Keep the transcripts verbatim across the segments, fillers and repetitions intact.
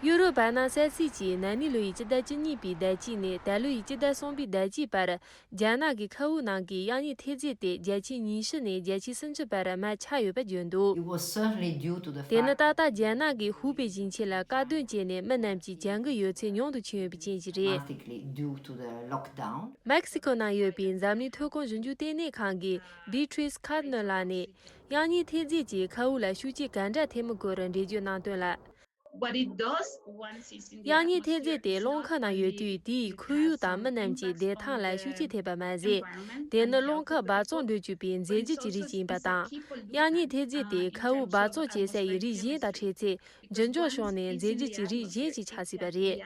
ཡུ་རོབ་བར་སྣང་གསར་ཤོག་གིས་ན་ནིང་ལོ་ཡི་སྤྱི་ཟླ་བཅུ་གཉིས་པའི་ཟླ་གཅིག་ནས་ད་ལོ་ཡི་སྤྱི་ཟླ་གསུམ་པའི་ཟླ་གཅིག་བར་རྒྱ་ནག་གི་ཁལ་འུ་ནང་གི་གཡང་གཉིས་ཐེལ་རྫས་དེ་བརྒྱ་ཆའི་ཉི་ཤུ་ནས་བརྒྱ་ཆའི་སུམ་ཅུ་བར་མར་ཆག་ཡོད་པ་བརྗོད་འདུག It was certainly due to the དེ་ནི་fact ཏག་ཏག་རྒྱ་ནག་གིས་ཧུའུ་པེ་ཞིང་ཆེན་ལ་བཀག་སྡོམ་བྱས་ནས་མི་རྣམས་ཀྱི་གྱང་གི་ཡོད་ཚད་ཉུང་དུ་ཕྱིན་ཡོད་པའི་རྐྱེན་གྱིས་རེད། dramatically due to the lockdown. མེག་སི་ཁོ་ནང་ཡོད་པའི་འཛམ་གླིང་ཐོན་ཁུངས་ཞིབ་འཇུག་ལྟེ་གནས་ཁང་གི་བི་ཁྲིས་ཁར་ནོ་ལགས་ནས། གཡང་གཉིས་ཐེལ་རྫས་ཀྱིས་ཁལ་འུ་ལ་ཤུགས་རྐྱེན་ག་འདྲ་ཐེབས་མིན་སྐོར་འགྲེལ་བརྗོད་གནང་དོན་ལ། But it does once it's in the གཡང་གཉིས་ཐེལ་རྫས་དེ་atmosphere, རླུང་ཁ་ནང་ཡོད་དུས་དེས་ཁོར་ཡུག་དང་མི་རྣམས་ཀྱི་བདེ་ཐང་ལ་ཤུགས་རྐྱེན་ཐེབས་པ་མ་ཟད། དེ་ནི་རླུང་ཁ་འབག་བཙོག་འགྲོ་བཅུག་པའི་མཛེས་རྒྱུ་གྱི་རིགས་ཤིག་ཡིན་པ་དང་། གཡང་གཉིས་ཐེལ་རྫས་དེ་ཁལ་འུ་འབག་བཙོག་བྱེད་ས་ཡི་རིགས་གཞན་དང་འཕྲད་ཚེ་འགྱུར་འགྱུར་བྱུང་ནས་མཛེས་རྒྱུ་གྱི་རིགས་གཞན་ཞིག་ཆགས་སྲིད་པ་རེད།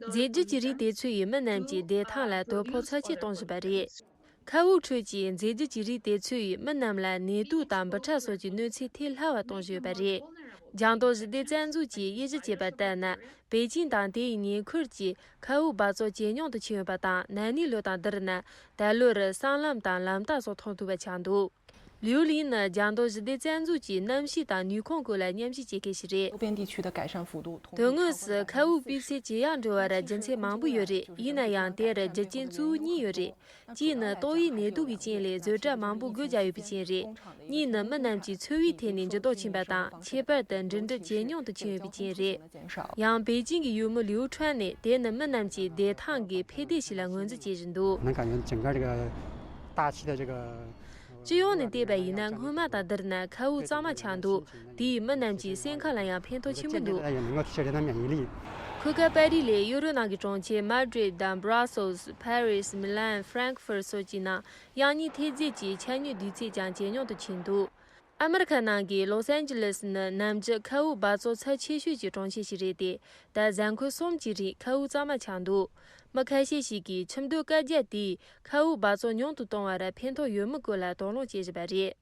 མཛེས་རྒྱུ་གྱི་རིགས་དེ་ཚོ་ཡིས་མི་རྣམས་ཀྱི་བདེ་ཐང་ལ་དོ་ཕོག་ཚབས་ཆེ་གཏོང་བཞིན་པ་རེད། ཁལ་འུ་ཁྲོད་ཀྱི་མཛེས་རྒྱུ་གྱི་རིགས་དེ་ཚོས་མི་རྣམས་ལ་ནད་དུག་དང་འབུ་ཕྲ་སོགས་ཀྱི་གནོད་འཚེ་ཐེབས་སླ་བ་གཏོང་བཞིན་ཡོད་པ་རེད། ལྗང་མདོག་ཞི་བདེ་རྩ་འཛུགས་ཀྱིས་དབྱེ་ཞིབ་བྱས་པ་ལྟར་ན། པེ་ཅིང་དང་དེའི་ཉེ་ཁུལ་གྱི་ཁལ་འུ་འབག་བཙོག་ཇེ་ཉུང་དུ་ཕྱིན་ཡོད་པ་དང་། ན་ནིང་ལོ་དང་བསྡུར་ན་ད་ལོར་སྲང་ལམ་དང་ལམ་རྟགས་སོགས་མཐོང་ཐུབ་པ་ཆགས་འདུག་ལིའུ་ལིན་ནི་ལྗང་མདོག་ཞི་བདེ་རྩ་འཛུགས་ཀྱི་གནམ་གཤིས་དང་ནུས་ཁུངས་སྐོར་ལ་མཉམ་ཞུགས་བྱེད་མཁན་ཞིག་རེད། 周边地区的改善幅度同 དོན་དངོས་སུ་ཁལ་འུ་སྤུས་ཚད་ཇེ་ཡག་འགྲོ་བར་རྒྱུ་མཚན་མང་པོ་ཡོད་རེད། ཡིན་ན་ཡང་དེར་རྒྱུ་རྐྱེན་གཙོ་བོ་གཉིས་ཡོད་རེད། གཅིག་ནི་ཏོག་དབྱིབས་ནད་དུག་གི་རྐྱེན་ལས་བཟོ་གྲྭ་མང་པོ་སྒོ་རྒྱག་ཡོད་པའི་རྐྱེན་རེད། གཉིས་ནི་མི་རྣམས་ཀྱི་འཚོ་བའི་ཐད་ནས་འགྱུར་ལྡོག་ཕྱིན་པ་དང་། ཁྱད་པར་དུ་འགྲིམ་འགྲུལ་ཇེ་ཉུང་དུ་ཕྱིན་ཡོད་པའི་རྐྱེན་རེད། ཡང་པེ་ཅིང་གི་ཡུལ་མི་ལིའུ་ཁྲོན་ནས་དེ་ནི་མི་རྣམས་ཀྱི་བདེ་ཐང་གི་འཕེལ་འགྱུར་ཞིག་ལ་ངོས་འཛིན་བྱེད་བཞིན་འདུག 能感觉整个这个大气的这个 སྤྱི་ཡོངས་ནས་བལྟས་པ་ཡིན་ན། སྔོན་མ་དང་བསྡུར་ན་ཁལ་འུ་གཙང་མ་ཆགས་འདུག་དེས་མི་རྣམས་ཀྱི་སེམས་ཁམས་ལ་ཡང་ཕན་ཐོགས་ཆེན་པོ་འདུག 也能够提升人的免疫力。 འཁོས་ཀ་པ་རི་ལས་ཡུ་རོབ་ནང་གི་གྲོང་ཁྱེར་མ་ཌྲིད་དང་Brussels, Paris, Milan, Frankfurt སོགས་ཀྱི་ནང་གཡང་གཉིས་ཐེལ་རྫས་ཀྱི་ཆ་སྙོམས་དུས་ཚོད་ཀྱང་ཇེ་ཉུང་དུ་ཕྱིན་འདུག་ཨ་མི་རི་ཁ་ནང་གི་ལོས་ཨན་ཇི་ལེས་ནི་ནམ་རྒྱུན་ཁལ་འུ་འབག་བཙོག་ཚབས་ཆེ་ཤོས་ཀྱི་གྲོང་ཁྱེར་ཞིག་རེད་དེ། ད་གཟའ་འཁོར་གསུམ་གྱི་རིང་ཁལ་འུ་གཙང་མ་ཆགས་འདུག་མི་ཁ་ཤས་ཤིག་གིས་ཁྱིམ་སྡོད་བཀའ་རྒྱ་དེས་ཁལ་འུ་འབག་བཙོག་ཉུང་དུ་གཏོང་བར་ཕན་ཐོགས་ཡོད་མེད་སྐོར་ལ་དོགས་སློང་བྱེད་བཞིན་པ་རེད།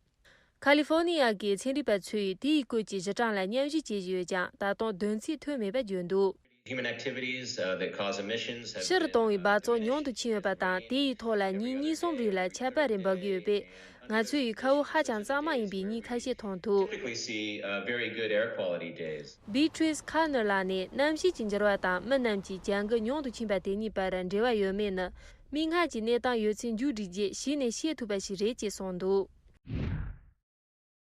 ཁ་ལི་ཧྥོ་ནི་ཡ་གི་ཚན་རིག་པ་ཚོས་དེའི་སྐོར་གྱི་ཞིབ་ཕྲ་ལ་མཉམ་ཞིབ་བྱེད་བཞིན་ཡོད་ཀྱང་། ད་དུང་བསྡོམས་ཚིག་ཐོན་མེད་པ་བརྗོད་འདུག Human activities uh, that cause emissions have ཕྱིར་གཏོང་བའི་འབག་བཙོག་ཉུང་དུ་ཕྱིན་ཡོད་པ་དང་། དེ་ཡི་ཐོག་ལ་ཉིན་གཉིས་གསུམ་རིང་ལ་ཆར་པ་རེ་འབབ་ཀྱི་ཡོད་པས། ང་ཚོ་ཡི་ཁལ་འུ་ཧ་ཅང་གཙང་མ་ཡིན་པའི་ཉིན་ཁ་ཤས་མཐོང་ཐུབ། Typically see uh, very good air quality days. Beatrice Carner ལགས་ནས་གནམ་གཤིས་ཀྱི་འགྱུར་བ་དང་མི་རྣམས་ཀྱི་གྱང་གི་ཉུང་དུ་ཕྱིན་པ་དེ་གཉིས་བར་འབྲེལ་བ་ཡོད་མེད་ནི། མིག་སྔར་གྱི་གནས་སྟངས་ཡོད་ཚད་མཇུག་སྒྲིལ་རྗེས་གཞི་ནས་ཤེས་ཐུབ་པ་ཞིག་རེད་ཅེས་གསུངས་འདུག